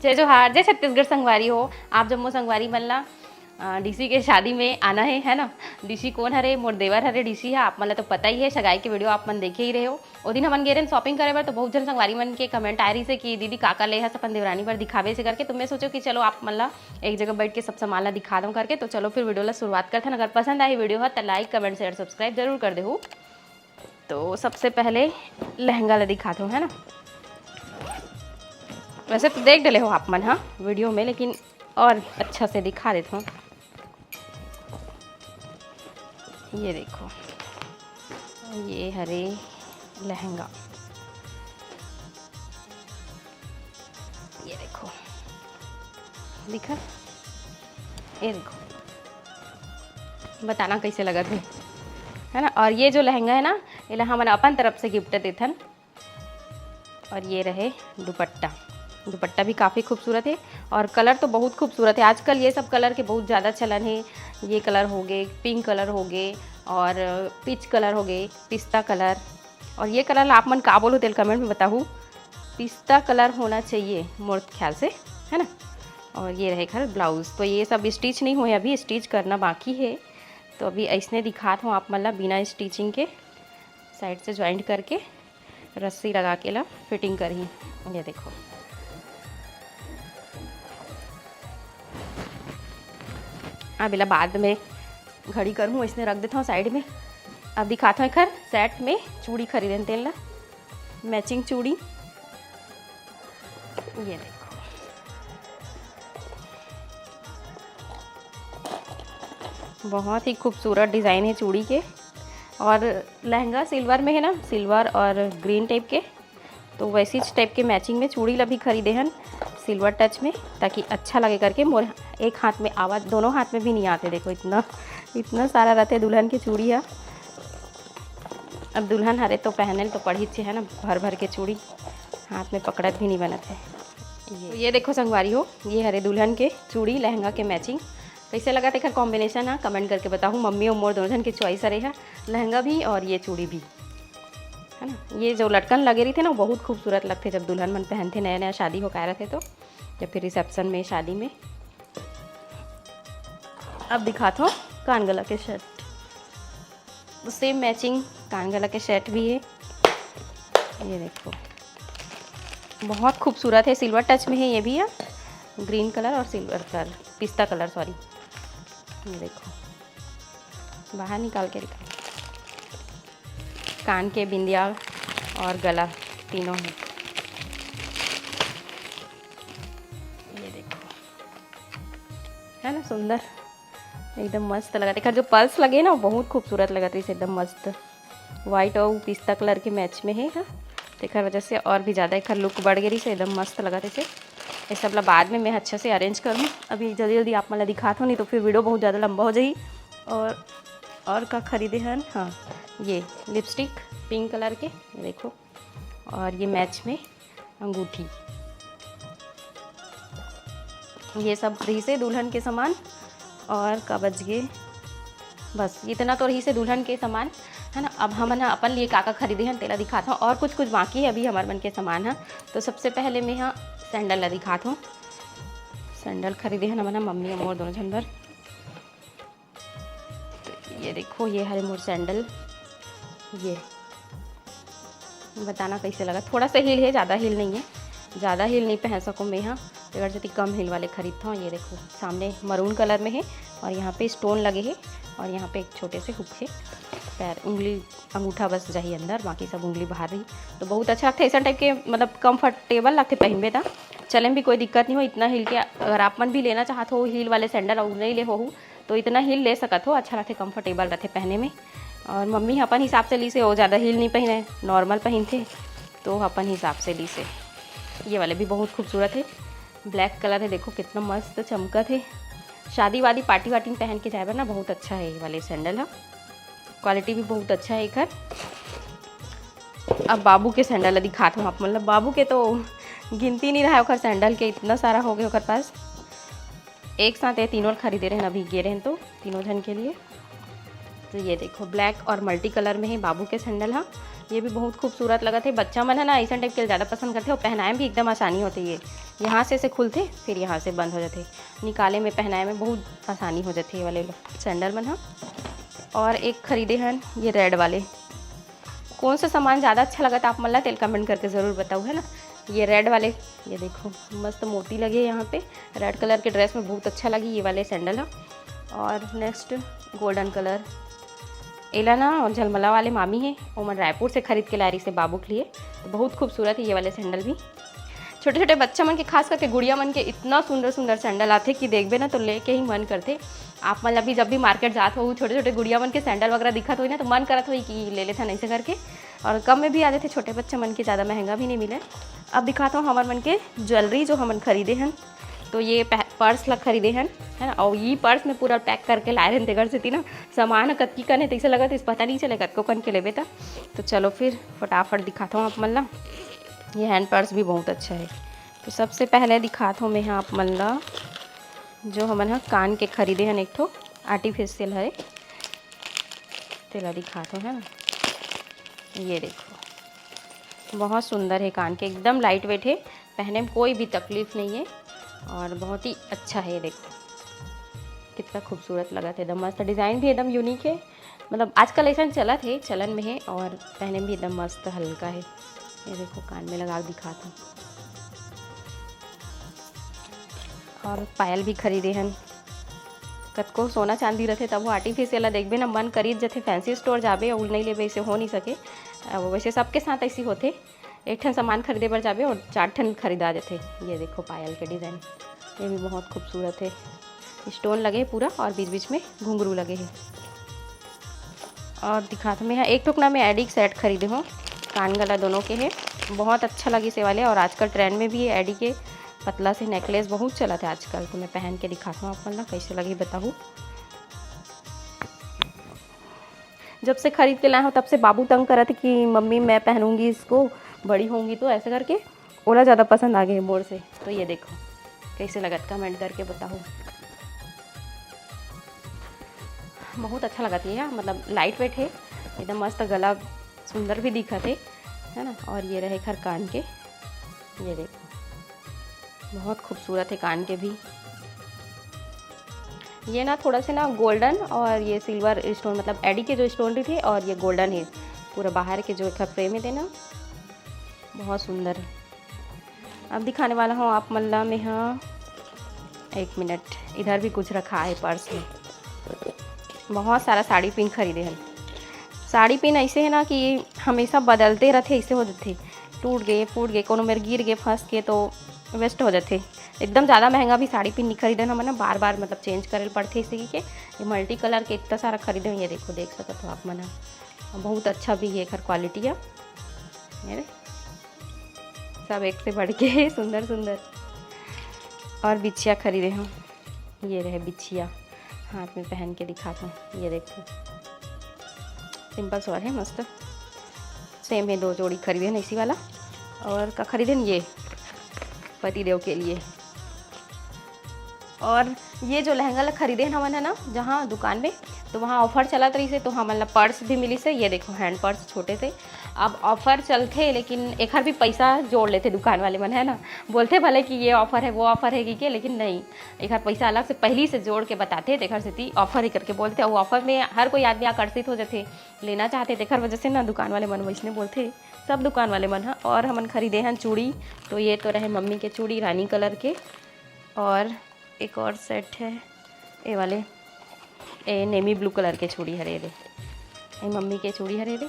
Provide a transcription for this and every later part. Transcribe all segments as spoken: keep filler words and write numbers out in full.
जय जोहार, जय छत्तीसगढ़ संगवारी हो। आप जम्मो संगवारी मन ला, अ, डीसी के शादी में आना है, है ना? डीसी कौन हरे? मोर देवर हरे डीसी है। आप मन ला तो पता ही है, सगाई के वीडियो आप मन देखे ही रहे हो। ओ दिन हमन गे रहेन shopping करे बर, तो बहुत झन संगवारी मन के comment आए रहिस हे कि दीदी का का ले हस अपन देवरानी बर दिखाबे से करके। तो मैं सोचो कि चलो आप मन ला एक जगह बैठ के सब सामान ला दिखा दऊं करके। तो चलो फिर वीडियो ला शुरुआत करथन। अगर पसंद आए वीडियो ह त like, comment, share, subscribe जरूर कर देहू। तो सबसे पहले लहंगा ला दिखात हूँ, है ना? वैसे तो देख डले हो आप मन, हाँ, वीडियो में, लेकिन और अच्छा से दिखा देता हूँ। ये देखो, ये हरे लहंगा, ये देखो, दिखा, ये देखो, बताना कैसे लगत हे, है ना? और ये जो लहंगा है ना, एला हमन अपन तरफ से गिफ्ट देथन। और ये रहे दुपट्टा, दुपट्टा भी काफ़ी खूबसूरत है। और कलर तो बहुत खूबसूरत है, आजकल ये सब कलर के बहुत ज़्यादा चलन है। ये कलर हो गए, पिंक कलर हो गए, और पीच कलर हो गए, पिस्ता कलर। और ये कलर आप मन का बोलो, तेल कमेंट में बताहू। पिस्ता कलर होना चाहिए मोर ख्याल से, है ना? और ये रहे घर ब्लाउज, तो ये सब स्टिच नहीं हुए, अभी स्टिच करना बाकी है। तो अभी ऐसने दिखात हूँ आप मन ला, बिना स्टिचिंग के साइड से ज्वाइंट करके रस्सी लगा के ला फिटिंग करही। ये देखो, अब एला बाद में घड़ी करहूँ, इसने रख देता हूँ साइड में। अब दिखाता हूँ एखर सेट में चूड़ी खरीदेन तेन ला, मैचिंग चूड़ी। ये देखो, बहुत ही खूबसूरत डिज़ाइन है चूड़ी के। और लहंगा सिल्वर में है ना, सिल्वर और ग्रीन टाइप के, तो वैसी टाइप के मैचिंग में चूड़ी ला भी खरीदे हन सिल्वर टच में, ताकि अच्छा लगे करके। मोर एक हाथ में आवा, दोनों हाथ में भी नहीं आते। देखो, इतना इतना सारा रहते दुल्हन के चूड़ी है। अब दुल्हन हरे तो पहने तो पढ़ी छे, है ना, भर भर के चूड़ी हाथ में पकड़त भी नहीं बनत है। ये, ये देखो संगवारी हो, ये हरे दुल्हन के चूड़ी लहंगा के मैचिंग। कैसे लगा तेखर कॉम्बिनेशन है, कमेंट करके बताहू। मम्मी और मोर दोनों जन के चॉइस हरे है, लहंगा भी और ये चूड़ी भी, है ना। ये जो लटकन लगे रही थे ना, बहुत खूबसूरत लगते जब दुल्हन मन पहनते, नया नया शादी होकर रहते तो, या फिर रिसेप्शन में, शादी में। अब दिखाता हूँ कान गला के सेट, तो सेम मैचिंग कान गला के सेट भी है। ये देखो, बहुत खूबसूरत है, सिल्वर टच में है ये भी है, ग्रीन कलर और सिल्वर कलर, पिस्ता कलर, सॉरी। ये देखो, बाहर निकाल के दिखा, कान के बिंदिया और गला तीनों है। ये देखो, है ना सुंदर, एकदम मस्त लगत। एकर जो पल्स लगे ना, बहुत खूबसूरत लगत रहिस, एकदम मस्त। व्हाइट और पिस्ता कलर के मैच में है, हाँ, तेकर वजह से और भी ज़्यादा एकर लुक बढ़ गई रहिस, एकदम मस्त लगत रहिस। ये सब ला बाद में मैं अच्छा से अरेंज करूँ, अभी जल्दी जल्दी आप मन ला दिखात हूँ, नहीं तो फिर वीडियो बहुत ज़्यादा लंबा हो जाही। और और का खरीदे हन, हाँ, ये लिपस्टिक पिंक कलर के, ये देखो, और ये मैच में अंगूठी। ये सब रहिसे दुल्हन के सामान। और का बच गे, बस इतना तो रहिसे दुल्हन के सामान, है ना। अब हमन ह अपन लिए का का खरीदे हन, तेला दिखात हूँ। और कुछ कुछ बाकी है अभी हमर मन के सामान ह। तो सबसे पहले मैं ह सैंडल ला दिखात हूँ। सैंडल खरीदे हन हमन ह, मम्मी और मोर दोनों झन बर। तो ये देखो, ये हरे मोर सैंडल, ये बताना कैसे लगा। थोड़ा सा हील है, ज़्यादा हील नहीं है, ज़्यादा हील नहीं पहन सकूँ मैं यहाँ, तो अगर जति कम हील वाले खरीदता हूँ। ये देखो, सामने मरून कलर में है और यहाँ पे स्टोन लगे है और यहाँ पे एक छोटे से हुक है, पैर, उंगली, अंगूठा बस जाही अंदर, बाकी सब उंगली बाहर रही। तो बहुत अच्छा लगता है ऐसा टाइप के, मतलब कंफर्टेबल लगते पहनबे त, चले में भी कोई दिक्कत नहीं हो। इतना हील के अगर आप मन भी लेना चाहत हो हील वाले सैंडल और नहीं ले हो, तो इतना हील ले सकत हो, अच्छा रहते, कंफर्टेबल रहते पहने में। और मम्मी ह अपन हिसाब से लीसे, वो ज़्यादा हील नहीं पहने, नॉर्मल पहनते, तो अपन हिसाब से लीसे। ये वाले भी बहुत खूबसूरत है, ब्लैक कलर है, देखो कितना मस्त चमकत है। शादी वादी, पार्टी वार्टी में पहन के जाए बर ना बहुत अच्छा है ये वाले सैंडल ह। क्वालिटी भी बहुत अच्छा है एकर। अब बाबू के सैंडल ला दिखात हूँ आप, मतलब बाबू के तो गिनती नहीं रहा ओकर सैंडल के, इतना सारा हो गए ओकर पास। एक साथ ये तीनों खरीदे रहन, अभी गे रहन तो तीनों जन के लिए। तो ये देखो, ब्लैक और मल्टी कलर में है बाबू के सैंडल ह। ये भी बहुत खूबसूरत लगत हे। बच्चा मन है ना, ऐसा टाइप के ज़्यादा पसंद करथे और पहनाए में भी एकदम आसानी होथे। ये यहाँ से ऐसे खुलथे, फिर यहाँ से बंद हो जाथे। निकाले में, पहनाए में बहुत आसानी हो जाथे ये वाले सैंडल मन ह। और एक खरीदे हन ये रेड वाले। कौन सा सामान ज़्यादा अच्छा लगत आप मन ला, तेल कमेंट करके ज़रूर बताओ, है ना। ये रेड वाले, ये देखो, मस्त मोती लगे यहाँ पे। रेड कलर के ड्रेस में बहुत अच्छा लगी ये वाले सैंडल ह। और नेक्स्ट गोल्डन कलर, एला ना झलमला वाले मामी हे, ओमन रायपुर से खरीद के लाए रहिसे बाबू के लिए। तो बहुत खूबसूरत है ये वाले सैंडल भी। छोटे छोटे बच्चा मन के, खास करके गुड़िया मन के इतना सुंदर सुंदर सैंडल आथे कि देखबे ना तो लेके ही मन करथे। आप मन ला भी जब भी मार्केट जात हो, छोटे छोटे गुड़िया मन के सैंडल वगैरह दिखत होई ना, तो मन करत होई कि ले लेथन ऐसे करके। और कम में भी आ जाथे छोटे बच्चा मन के, ज़्यादा महंगा भी नहीं मिले। अब दिखात हूँ हमर मन के ज्वेलरी जो हमन खरीदे हन। तो ये पह-, पर्स ला खरीदे हन, है ना। और ये पर्स में पूरा पैक करके लाए रहन तेकर सेती ना, सामान ह कतकी कन हे तैसे लगत हे, पता नहीं चले कतको कन के लेबे त। तो चलो फिर फटाफट दिखात हूँ आप मन ला। ये हैंड पर्स भी बहुत अच्छा है। तो सबसे पहले दिखात हूँ मैं ह आप मन ला जो हमन ह कान के खरीदे हन, एक ठो आर्टिफिशियल है, तेला दिखात हूँ, है ना। ये देखो, बहुत सुंदर है कान के, एकदम लाइट वेट है, पहने में कोई भी तकलीफ नहीं है और बहुत ही अच्छा है। ये देखो कितना खूबसूरत लगत है, एकदम मस्त। डिज़ाइन भी एकदम यूनिक है, मतलब आजकल ऐसा चलत है, चलन में है और पहने में भी एकदम मस्त हल्का है। ये देखो कान में लगा के दिखात हूँ। और पायल भी खरीदे हन। कतको सोना चांदी रथे तब वो आर्टिफिशियल ला देखबे ना, मन करीत जथे, फैंसी स्टोर जाबे और नहीं लेबे, ऐसे हो नहीं सके। अब वैसे सबके साथ ऐसी होथे, एक ठन सामान खरीदे बर जाबे और चार ठन खरीदा जथे। ये देखो पायल के डिज़ाइन, ये भी बहुत खूबसूरत है। स्टोन लगे हे पूरा और बीच बीच में घुंघरू लगे हे। और दिखात हूँ मैं ह एक ठोक ना मैं एडी के सेट खरीदे हूँ, कान गला दोनों के है, बहुत अच्छा लगिस ये वाले। और आजकल ट्रेंड में भी ये एडी के पतला से नेकलेस बहुत चलत है आजकल, तो मैं पहन के दिखात हूँ आप मन ला कैसे लगी बताहू। जब से खरीद के लाए हो तब से बाबू तंग करत है कि मम्मी मैं पहनूंगी इसको, बड़ी होंगी तो, ऐसे करके ओला ज़्यादा पसंद आ गए मोर से। तो ये देखो कैसे लगत, कमेंट करके बताओ। बहुत अच्छा लगत ये, मतलब लाइट वेट है, एकदम मस्त, गला सुंदर भी दिखत है, है ना। और ये रहे खर कान के, ये देखो बहुत खूबसूरत है कान के भी। ये ना थोड़ा से ना गोल्डन और ये सिल्वर स्टोन, मतलब एडी के जो स्टोन रहिथे और ये गोल्डन है, पूरा बाहर के जो एक फ्रेम है देना, बहुत सुंदर। अब दिखाने वाला हूँ आप मन ला मैं ह, एक मिनट, इधर भी कुछ रखा है पर्स में, बहुत सारा साड़ी पिन खरीदे हन। साड़ी पिन ऐसे है ना कि हमेशा बदलते रहते, ऐसे हो जाते, टूट गए, फूट गए, कोनो मेर गिर गए, फंस गए तो वेस्ट हो जाते। एकदम ज़्यादा महंगा भी साड़ी पिन नहीं खरीदन हमन ना, बार बार मतलब चेंज करे ल पड़थे, इसे के ये मल्टी कलर के इतना सारा खरीदे हन। ये देखो, देख सकत हो आप मन ह, बहुत अच्छा भी है एकर क्वालिटी है। ये दे, सब एक से बढ़ के सुंदर सुंदर। और बिछिया खरीदे हूँ, ये रहे बिछिया, हाथ में पहन के दिखात हूँ। ये देखो, सिंपल सोर है मस्त, सेम है, दो जोड़ी खरीदे हन इसी वाला। और का खरीदे हन, ये पति देव के लिए। और ये जो लहंगा ला खरीदे हन हमन है ना, जहाँ दुकान में, तो वहाँ ऑफर चलत रहिसे, तो हमन ला पर्स भी मिलिसे। ये देखो, हैंड पर्स छोटे से। अब ऑफर चलथे, लेकिन एखर भी पैसा जोड़ लेथे दुकान वाले मन, है ना। बोलथे भले कि ये ऑफर है, वो ऑफर है कि के, लेकिन नहीं, एखर पैसा अलग से पहली से जोड़ के बताथे, तेखर सेती ऑफर ही करके बोलथे। और ऑफर में हर कोई आदमी आकर्षित हो जाथे, लेना चाहथे, तेखर वजह से ना दुकान वाले मन वैसने बोलथे, सब दुकान वाले मन ह। और हमन खरीदे हन चूड़ी, तो ये तो रहे मम्मी के चूड़ी रानी कलर के, और एक और सेट है ये वाले, ए नेवी ब्लू कलर के चूड़ी हरे दे, ये मम्मी के चूड़ी हरे दे,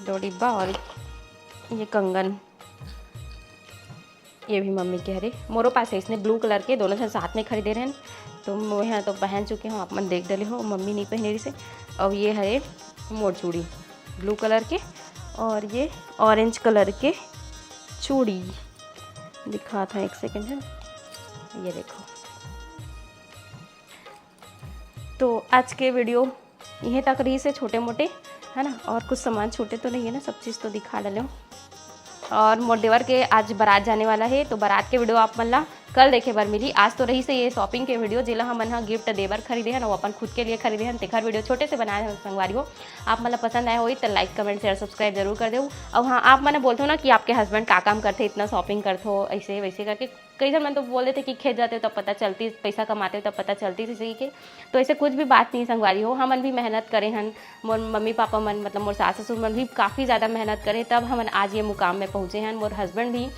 दो डिब्बा। और ये कंगन, ये भी मम्मी के हरे। मोरो पास है इसने ब्लू कलर के, दोनों झन साथ में खरीदे रहन, तो मैं तो पहन चुके हूँ, आप मन देख डले हो, मम्मी नहीं पहने रही से। और ये हरे मोर चूड़ी ब्लू कलर के, और ये ऑरेंज कलर के चूड़ी दिखा था, एक सेकंड है, ये देखो। तो आज के वीडियो इहे तक रहिसे, छोटे मोटे, है ना, और कुछ सामान छूटे तो नहीं है ना, सब चीज़ तो दिखा डाले हूँ। और मोर देवर के आज बारात जाने वाला है, तो बारात के वीडियो आप मन ला कल देखे बर मिली। आज तो रहिस हे ये shopping के video, जेला हमन ह gift दे बर खरीदे हन, वो अपन खुद के लिए खरीदे हन, तेखर video छोटे से बनाए हन संगवारी हो। आप मन ला पसंद आए होही त like, comment, share, subscribe जरूर कर देहू। अउ हाँ, आप मन बोलथो ना कि आपके husband का काम करथे, इतना shopping करथो, ऐसे वैसे करके। कई झन मन तो बोल देथे कि खेत जाते हो तब पता चलती, पैसा कमाते हो तब पता चलती, जैसे कि के। तो ऐसे कुछ भी बात नहीं संगवारी हो, हमन भी मेहनत करे हन। मोर मम्मी पापा मन, मतलब मोर सास ससुर मन भी काफ़ी ज़्यादा मेहनत करे, तब हमन आज ये मुकाम में पहुँचे हन। मोर husband भी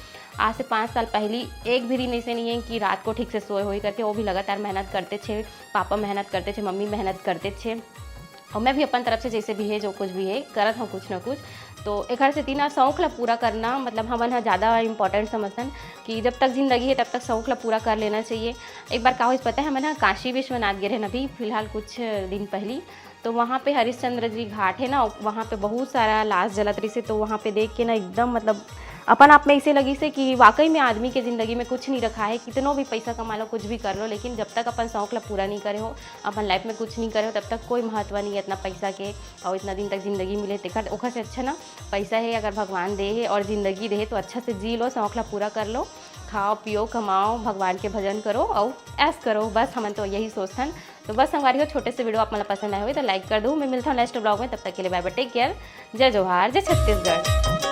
आज से पाँच साल पहली एक भी दिन ऐसे नहीं है कि रात को ठीक से सोए होही करके, वो भी लगातार मेहनत करते छे, पापा मेहनत करते छे, मम्मी मेहनत करते छे, और मैं भी अपन तरफ से जैसे भी है, जो कुछ भी है, करत हूँ कुछ ना कुछ। तो एखर सेती ना शौक ला पूरा करना, मतलब हमन ह ज़्यादा important समझथन कि जब तक जिंदगी है तब तक शौक ला पूरा कर लेना चाहिए। एक बार का होइस पता है, हमन ह काशी विश्वनाथ गे रहन अभी फिलहाल कुछ दिन पहली, तो वहाँ पे हरिश्चंद्र जी घाट है ना, वहाँ पे बहुत सारा लाश जलत रहिस हे, तो वहाँ पे देख के ना एकदम मतलब अपन आप में ऐसे लगिस हे कि वाकई में आदमी के जिंदगी में कुछ नहीं रखा है, कितनो भी पैसा कमा लो, कुछ भी कर लो, लेकिन जब तक अपन शौक ला पूरा नहीं करे हो, अपन life में कुछ नहीं करे हो, तब तक कोई महत्व नहीं है इतना पैसा के। और इतना दिन तक जिंदगी मिले तेकर, ओखर से अच्छा ना पैसा है, अगर भगवान दे है और जिंदगी दे है तो अच्छा से जी लो, शौक ला पूरा कर लो, खाओ पियो कमाओ, भगवान के भजन करो और ऐश करो। बस हमन तो यही सोचथन। तो बस संगवारी हो, छोटे से video आप मन ला पसंद आए होही तो like कर दो। मैं मिलता हूँ next vlog में, तब तक के लिए bye bye, take care, जय जोहार, जय छत्तीसगढ़।